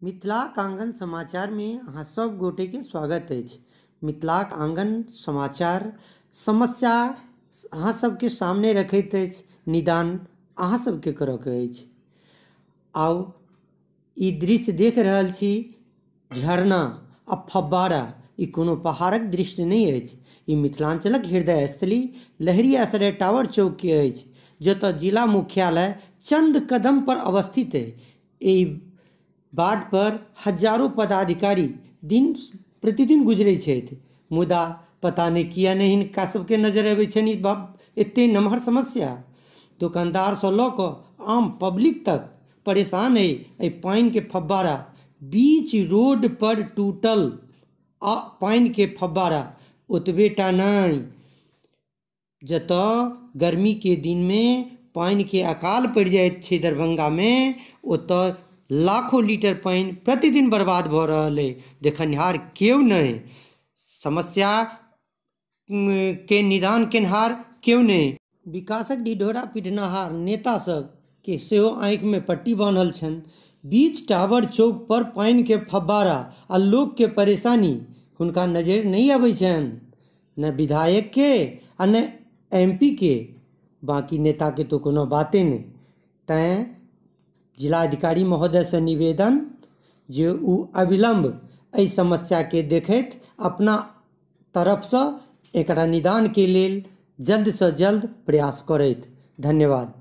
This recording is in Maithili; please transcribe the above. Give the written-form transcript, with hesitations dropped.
मिथिलाक आंगन समाचार में अहाँ सब गोटे के स्वागत अछि। मिथिलाक आंगन समाचार समस्या अहाँ सबके सामने रखैत अछि, निदान अहाँ सबके करऽ के अछि। आउ ई दृश्य देख रहल छी, झरना आ फव्वारा, ई कोनो पहाड़क दृश्य नहि अछि। ई मिथिलांचलक हृदय स्थली लहेरियासराय टावर चौक के अछि, जतऽ जिला मुख्यालय चंद कदम पर अवस्थित अछि। एहि बाट पर हजारों पदाधिकारी दिन प्रतिदिन गुजरै छथि, मुदा पता नहि किया नहि हिनका सबके नजर अबै छनि एते नमहर समस्या। दोकानदारसँ लऽ कऽ आम पब्लिक तक परेशान अइ एहि पानिके फव्वारा बीच रोड पर टूटल आ पानिके फव्वारा। ओतबे टा नहि, जतऽ गर्मीके दिनमे पानिके अकाल पड़ि जाइत छै दरभंगामे, ओतऽ लाखों लीटर पानि प्रतिदिन बर्बाद भऽ रहल अइ, देखनिहार केओ नहि, समस्या के निदान केनिहार केओ नहि। विकासक ढिढोरा पिटनिहार नेता सबके सेहो आँखिमे पट्टी बान्हल छनि। बीच टावर चौक पर पानिके फव्वारा आ लोकके परेशानी हुनका नजरि नहि अबै छनि, ने विधायकके आ ने एम पी के, बाँकी नेताके तऽ कोनो बाते नहि। तैँ जिलाधिकारी महोदयसँ निवेदन जे ओ अविलम्ब एहि समस्याके देखैत अपना तरफसँ एकरा निदानके लेल जल्दसँ जल्द प्रयास करथि। धन्यवाद।